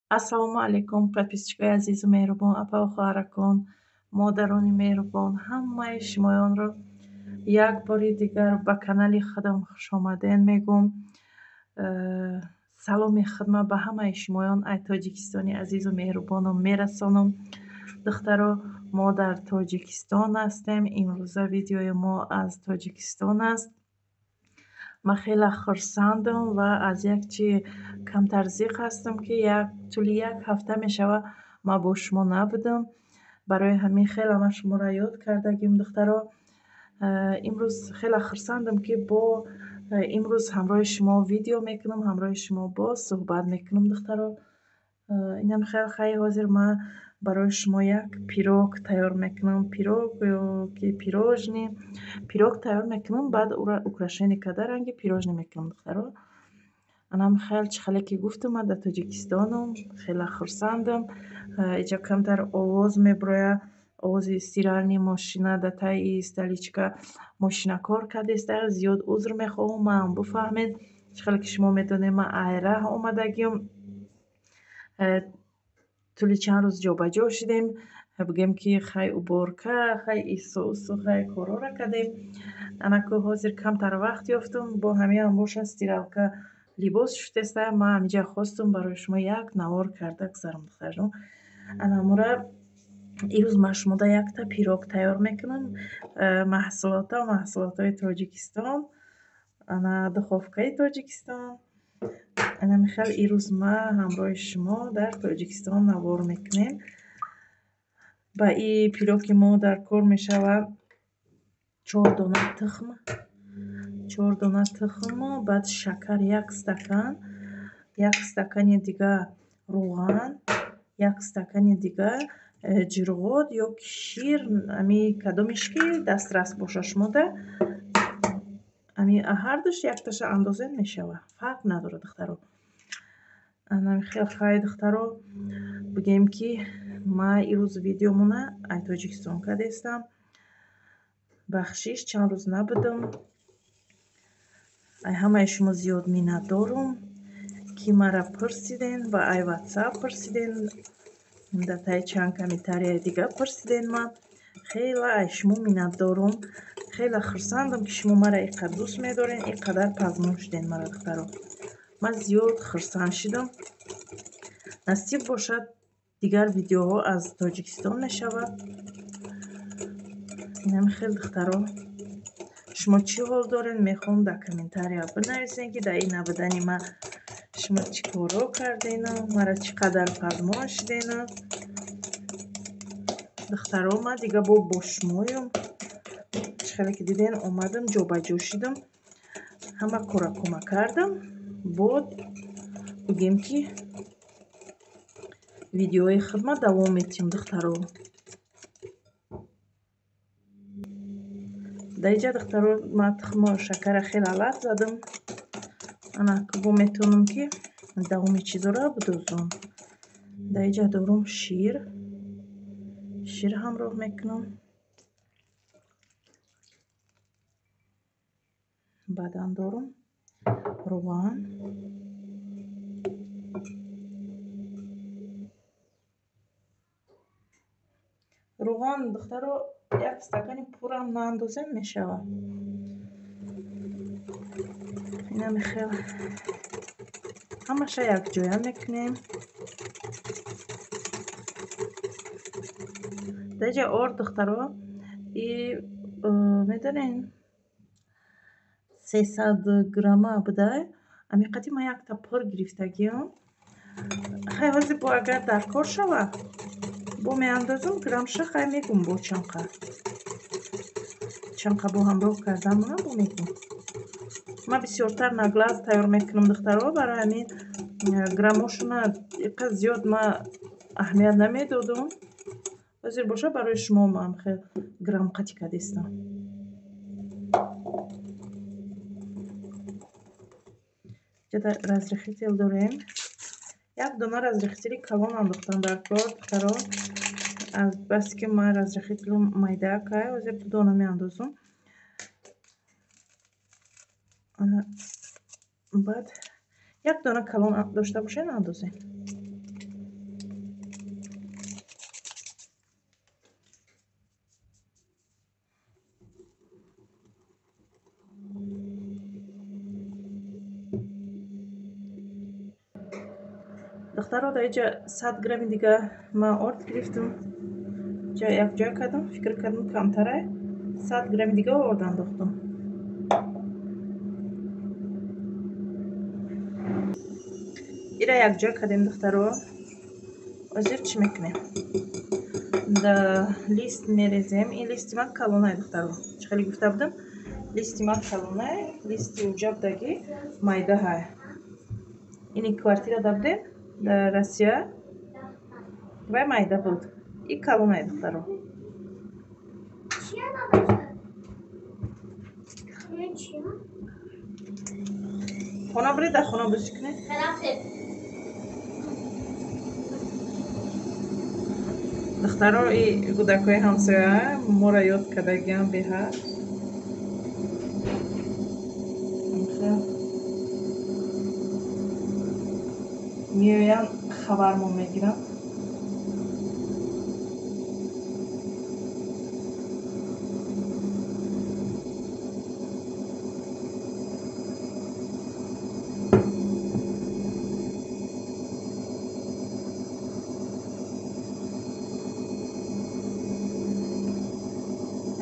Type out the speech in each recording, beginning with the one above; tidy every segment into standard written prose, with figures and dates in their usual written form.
Ассалому алайкум, подписчикои азизу меҳрубон, апаву хоҳаракон, модарони меҳрубон, ҳамаи шумоёнро як бори дигар ба канали худам хушомаден мегӯм. Саломи худма ба ҳамаи шумоён ай Тоҷикистони азизу меҳрубонам мерасонам. Духтаро, мо дар Тоҷикистон ҳастем. Имрӯза видеои мо аз Тоҷикистон аст. Ман хеле хурсандам ва аз як чи камтар зиқ ҳастам, ки тӯли як ҳафта мешавад ман бо шумо набудам. Барои ҳамин хеле ман шуморо ёд кардагим, духтаро. Имрӯз хеле хурсандам, ки бо имрӯз ҳамроҳи шумо видео мекунам, ҳамроҳи шумо боз суҳбат мекунам, духтаро. Инам хеле хай, ҳозир ман барои шумо як пирог тайёр мекунам. Пирог ё ки пирожни. Пирог тайёр мекунам, баъд ӯро украшение карда ранги пирожни мекунам, духтаро. Анам хел чӣ хеле ки гуфтам, ман дар Тоҷикистонам, хеле хурсандам. Иҷо камтар овоз мебирояд, овози стиральни мошина дар таи столичка мошина кор кардааст. Зиёд узр мехоҳам, маам бифаҳмед. Чӣ хеле ки шумо медонед, ман айраҳ омадагиам. Тӯли чанд рӯз ҷобаҷо шудем. Бигӯем ки хай уборка, хай ису усу, хай корора кардем. Анаку ҳозир камтар вақт ёфтум, бо ҳамиам боша стиралка либос шуфтеста. Ман ҳамиҷа хостум барои шумо як навор карда гузарам, духтарҷон. Анамура имрӯз ман шумода якта пирог тайёр мекунам. Маҳсулото, маҳсулотҳои Тоҷикистон, ана духовкаи Тоҷикистон. Анами хел имрӯз ман ҳамроҳи шумо дар Тоҷикистон навор мекунем. Ба и пироги мо дар кор мешавад 4 дона тухм, 4 дона тухм, баъд шакар як стакан, як стакани дига рӯған, як стакани дига ҷирғот ё шир, ами кадомиш ки дастрас боша шумода, ами ҳардуш якташа андозен мешавад, фарқ надорад, духтаро. Анами хел хай, духтаро, бигем ки ман имрӯз видеомона ай Тоҷикистон кардастам. Бахшиш, чанд рӯз набудам. Ай ҳамаи шумо зиёд миннатдорум, ки мара пурсиден ва ай ватсап пурсиден, дар таи чанд комментарияи дига пурсиден. Ман хеле ай шумо миннатдорум, хеле хурсандам, ки шумо мара ин қадр дӯст медорен, ин қадар пазмон шуден мара, духтаро. Ман зиёд хурсанд шудам. Насиб бошад, дигар видеоҳо аз Тоҷикистон мешавад. Инами хел, духтаро, шумо чӣ ҳол дорен? Мехоҳам дар комментария бинависен, ки дар ин набудани ман шумо чӣ корҳо кардену, мара чӣ қадар пазмон шудену. Духтаро, ман дига бо шумоюм. Чӣ хеле ки диден, омадам, ҷобаҷо шудам, ҳама кора кӯмак кардам. Бод бигем ки видеои худма давом метиҳем, духтаро. Дар инҷа, духтаро, ман тухму шакара хеле лат задам. Ана бо метавонам ки давоми чизоро бидозам. Дар инҷа дорум шир, шир ҳамроҳ мекунам. Баъдан дорум рӯған. Рӯған, духтаро, як стакани пурам наандозем мешавад. Инами хел ҳамаша якҷоя мекунем. Дар инҷа орд, духтаро, и медонен 300 грамма буда, ами қати ман якта пур гирифтагиам. Хай ҳозир бо агар дар кор шавад, бо меандозам грамша, хай мегум бо чанқа. Чанқа бо ҳамроҳ карданмона бо мегум. Ман бисёртар на глаз тайёр мекунам, духтаро, барои ҳамин граммошона иқа зиёд ман аҳамият намедодам. Ҳозир боша барои шумо ман хел грамм қати кардистам. Ҷада разрыхлитель дорем. Як дона разрыхлители калон андохтам дар кор, духтаро. Аз басти ки ман разрыхлителю майда кай, ҳозир ду дона меандозам. Баъд як дона калон дошта бошед, андозем. Духтаро, дар инҷа 100 грамми дига ман орд гирифтам, якҷоя кардам, фикр кардам камтарай, 100 грамми дига орд андохтам. Ира якҷоя кардем, духтаро. Ҳозир чӣ мекунем? Да лист мерезем. Ин листи ман калонай, духтаро. Чӣ хеле гуфта будам, листи ман калонай, листи уҷабдаги майдаҳай. Ини квартира да будем дар Россия, вай майда буд. И калонай, духтаро. Хона буред, дар хона бозӣ кунед. Духтаро, и кӯдакҳои ҳамсоя моро ёд кардагиам беҳад. Меоянд, хабармон мегиранд.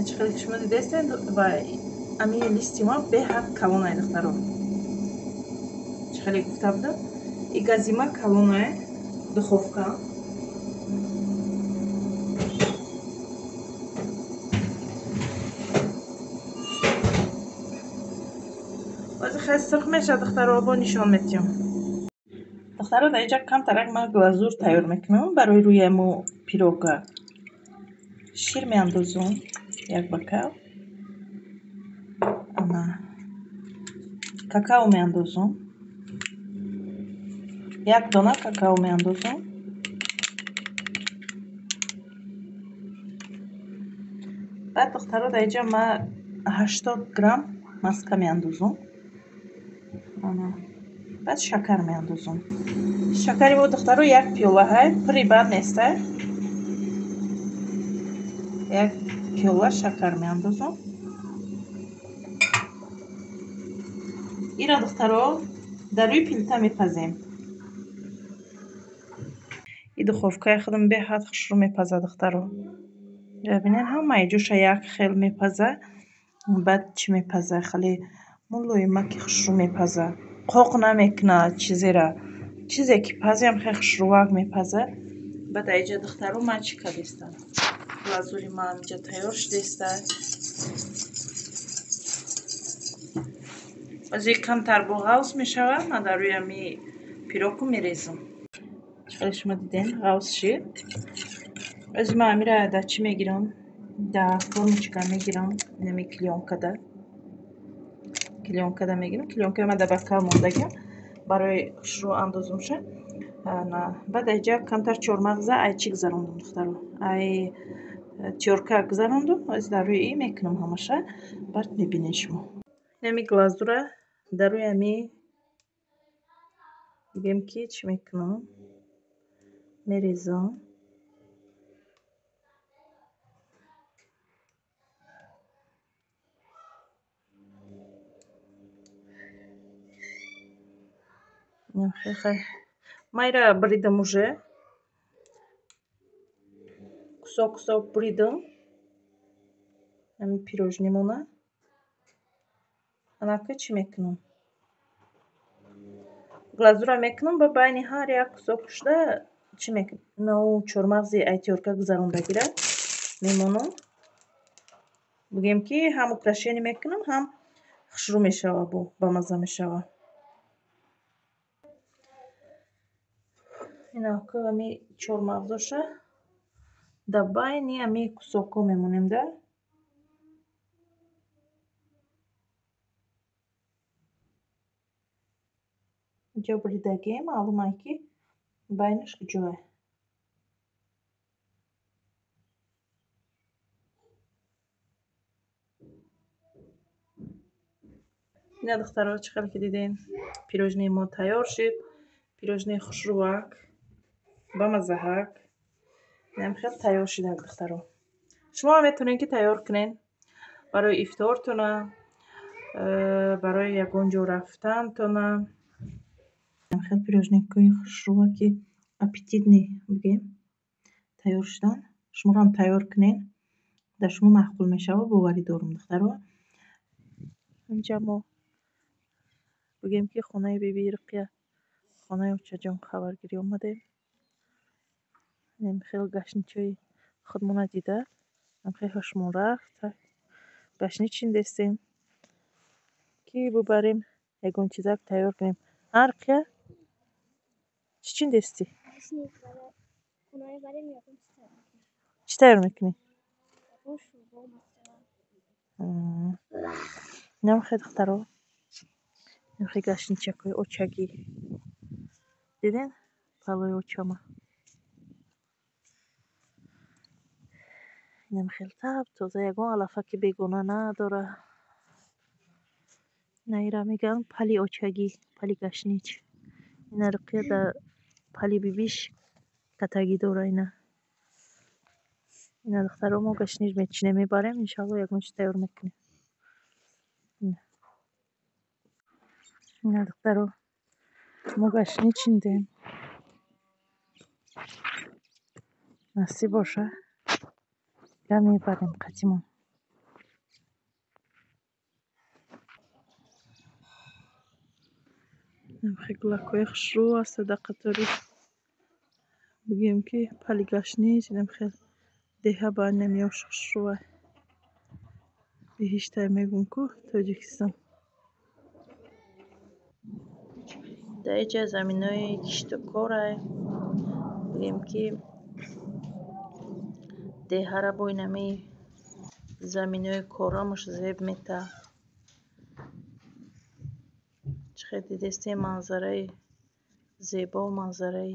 Чӣ хеле шумо дидастед, ва ами листи мо беҳад калонай, духтаро. Чӣ хеле гуфта будам, и газима калонай, духовка. Ҳозир хеле сурх мешавад, духтаро, бо нишон метиҳам. Духтаро, дар инҷа камтарак ман глазур тайёр мекунам барои рӯи мо пирога. Шир меандозам як бокал, ана какао меандозам, як дона какао меандозам. Баъд, духтаро, дар инҷа ман 80 грамм маска меандозам. Ана баъд шакар меандозам. Шакари мо, духтаро, як пиёлаҳай, пури бад нестай. Як пиёла шакар меандозам. Ира, духтаро, дар рӯи плита мепазем. И духовкаи худам беҳад хушрӯ мепазад, духтаро. Бибинед, ҳамаи ҷоша як хел мепаза. Баъд чӣ мепаза? Хеле мулоимаки хушрӯ мепаза. Қоқ намекунад чизера. Чизе ки пазиам хеле хушрӯвак мепаза. Баъд аиҷа, духтаро, ман чӣ кардистам? Глазури ман инҷа тайёр шудеста. Ҳозир камтар бо ғавз мешавад, ман дар рӯи ами пироку мерезам. Хеле шумо дидем, ғавз шид. Ҳозир ман амира дар чӣ мегирам? Дар формочка мегирам, инами клеёнкада. Клеёнкада мегирам. Клеёнкаи ман дар бакал мондагиам барои хушрӯ андозумша. Баъд аиҷа камтар чормағза ай чӣ гузарондум, духтаро? Ай тёрка гузарондум. Ҳозир дар рӯи и мекунам ҳамаша. Баъд мебинед шумо. Инами глазура дар рӯи ами бигем ки чӣ мекунам? Мерезам. Ман ира буридам уже. Кусок кусок буридам. Ами пирожнимона. Анака чӣ мекунам? Глазура мекунам, ба байни ҳар як кусок шуда чӣ мекунам? Нау чормағзи айтёрка гузарондагира мемонам. Бигем ки ҳам украшение мекунам, ҳам хушрӯ мешава, бо бамазза мешава. Инака ами чормағзоша дар байни ами кусокҳо мемонем да. Инҷо буридагием, маълум ки байнаш куҷое. Ина, духтаро, чӣ хеле ки дидем, пирожнии мо тайёр шуд. Пирожнии хушрӯвак, бамаззаҳак. Инам хел тайёр шудак, духтаро. Шумо ҳам метавонед ки тайёр кунед барои ифтортона, барои ягон ҷо рафтантона. Хел пирожникҳои хушрӯа, ки аппетитный бигем, тайёр шудан. Шуморо ҳам тайёр кунед, дар шумо маъқул мешавад, боварӣ дорум, духтаро. Инҷа мо бигем, ки хонаи биби Руқия, хонаи очаҷон хабаргирӣ омадем. Хел гашничои худмона дида, хел ҳушмон рафт. Гашнич чиндестем, ки бубарем, ягон чизак тайёр кунем. А, Руқия, чӣ чиндестӣ? Чӣ тайёр мекунӣ? Инам хел, духтаро, хел гашничакҳои очагӣ. Диден палои очама? Инам хел таб тоза, ягон алафаки бегона надора. Ина мегӯянд пали очагӣ, пали гашнич. Ина Руқия дар пали бибиш катагӣ дора ина. Ина, духтаро, мо гашнич мечинем, мебарем, иншалло, ягон чиз тайёр мекунем. Ина, духтаро, мо гашнич чиндем. Насиб боша, ира мебарем қатимон. Хел гулакҳои хушрӯ аст дар қатори, бигем, ки пали гашнич. Инам хел деҳа ба инамиёш хушрӯа. Биҳиштай мегӯм ку Тоҷикистон. Дар инҷа заминои кишту корай. Бигем, ки деҳара бо инами заминои корамаш зеб мета. Чӣ хел дидестем, манзараи зебо, манзараи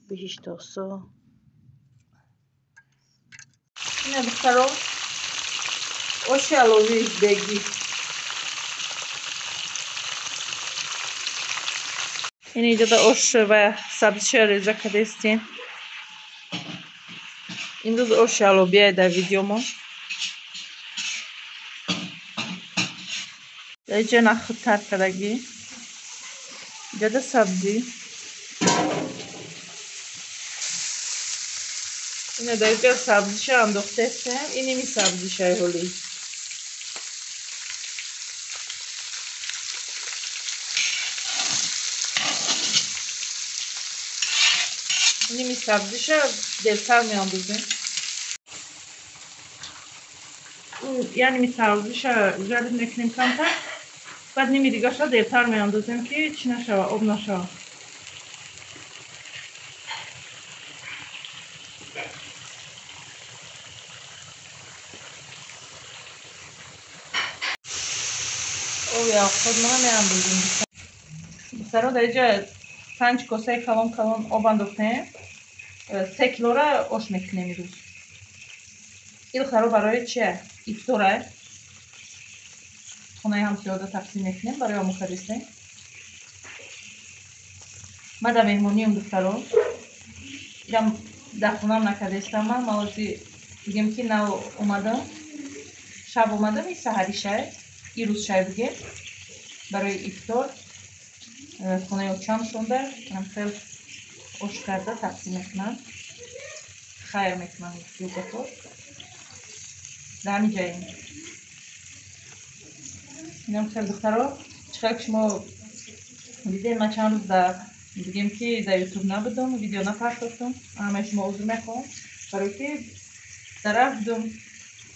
биҳиштосо. Ина, духтаро, оши алови бегӣ. Ин иҷода ош ва сабзиша реза кардестем. Имрӯз оши алобияй дар видеомо. Дар инҷа нахӯд тар кардагӣ. Иҷода сабзӣ. Ина дар инҷа сабзиша андохтестем. Ин ими сабзишай ҳолӣ. Ними сабзиша дертар меандозем. Яъне ми сабзиша жарить мекунем камтар, баъд ними дигарша дертар меандозем, ки чӣ нашава, об нашава. Оби худмона меандозем. Духтаро, дар инҷа 5 косаи калон калон об андохтем. 3 килора ош мекунем имрӯз. Ин, духтаро, барои чия? Ифтора. Хонаи ҳамсояда тақсим мекунем, барои омӯ кардистем. Ман дар меҳмониам, духтаро. Ирам дар хонаам накардестам ман. Ман ози, бигем, ки нав омадам. Шаб омадам, и саҳари шай, ирӯз шай бигем. Барои ифтор хонаи очам шонда хел ош карда тақсим мекунам. Хайр мекунам югато. Дар ҳамин ҷаем. Инам хел, духтаро, чӣ хел ки шумо дидем, ман чанд рӯз дар, бигем, ки дар Ютуб набудам, видео напартофтам. Ҳамаи шумо узр мехоҳам, барое ки дар рафт будум,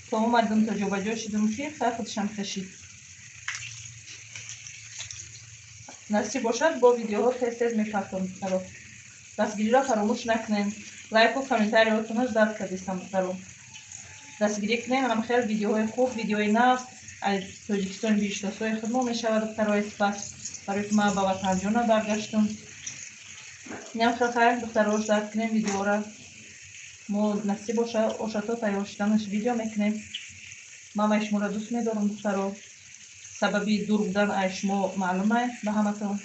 то омадам, то ҷобаҷо шудам, ки хай худашам кашид. Насиб бошад, бо видеоҳо тез тез мепартом, духтаро. Дастгириро фаромӯш накунед. Лайку комментариҳотонро ждать кардистам, духтаро. Дастгирӣ кунед, ҳам хел видеоҳои хуб, видеои нав аз Тоҷикистони биҳиштосои худмо мешавад, духтарои сипас, барое ки ман ба ватанҷона баргаштам. Инам хел хайр, духтаро, ждать кунем видеоро. Мо насиб боша, ошато тайёр шуданаш видео мекунем. Ман ай шуморо дӯст медорам, духтаро. Сабаби дур будан ай шумо маълум ай ба ҳаматон.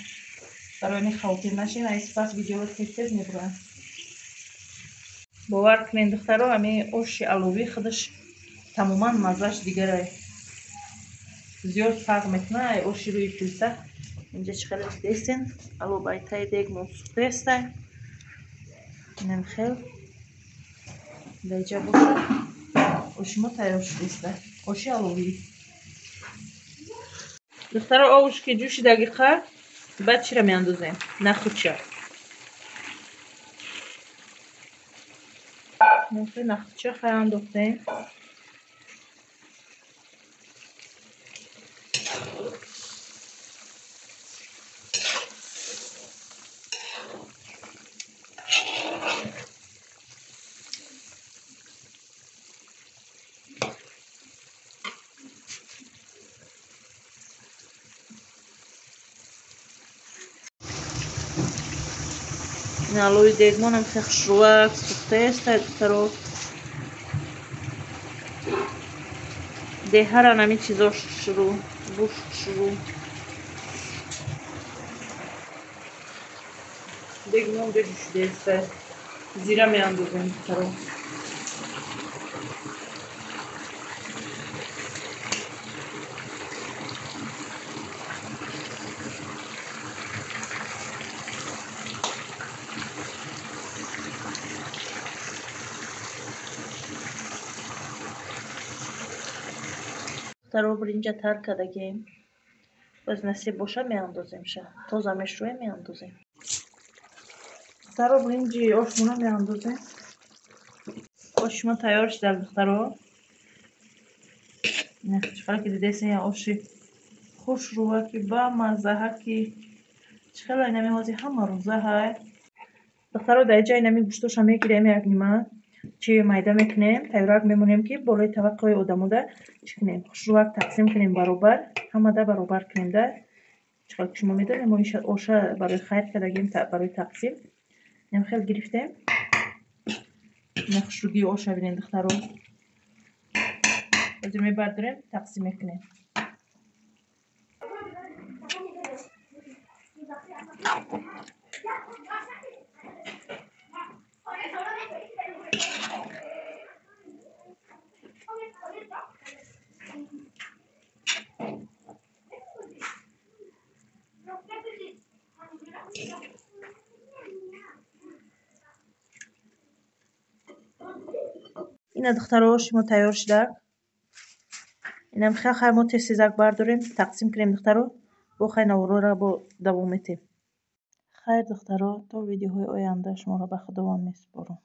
Барои ҳамин хавотир нашин, ай сипас видеоро тез тез мебурам. Бовар кунед, духтаро, ҳамин оши аловӣ худаш тамоман маззаш дигарай. Зиёд фарқ мекунад ай оши рӯи плита. Инҷа чӣ хеле дидестен, ало байтаи дегмон сӯхтаестай. Инам хел даиҷа боша оши мо тайёр шудеста. Оши аловӣ. Духтаро, овуш ки ҷӯшидаги қа, баъд чира меандозем? Нахӯдча. Нахӯдча хай андохтем. Алои дегмонам хеле хушрӯак сӯхтаеста, духтаро. Деҳара нами чизош хушрӯ, буш хушрӯ. Дегмон ҷӯшидаеста. Зира меандозем, духтаро. Духтаро, биринҷа тар кардагем. Боз насиб боша меандоземша. Тоза мешӯем, меандозем. Духтаро, биринҷи ошмона меандозем. Оши мо тайёр шуда, духтаро. Чӣ ки дидесен, оши хушрӯаки, бамаззаҳаки. Чӣ хела инами ҳозир ҳама рӯза ҳай. Духтаро, дар иҷа инами гӯштоша мегирем, як нима чи майда мекунем, тайёрак мемонем, ки болои таваққои одамода чӣ кунем, хушрӯак тақсим кунем, баробар, ҳамада баробар кунем да. Чӣ ки шумо медонем, мо оша барои хайр кардагем, барои тақсим. Инам хел гирифтем. Ина хушрӯгии оша бинед, духтаро. Ҳозир мебардорем, тақсим мекунем. Ина, духтаро, оши мо тайёр шуда. Инам хел хай мо тез-тезак бардорем, тақсим кунем, духтаро. Бо хай наворора бо давом метем. Хайр, духтаро, то видеоҳои оянда шуморо ба Худованд месупорам.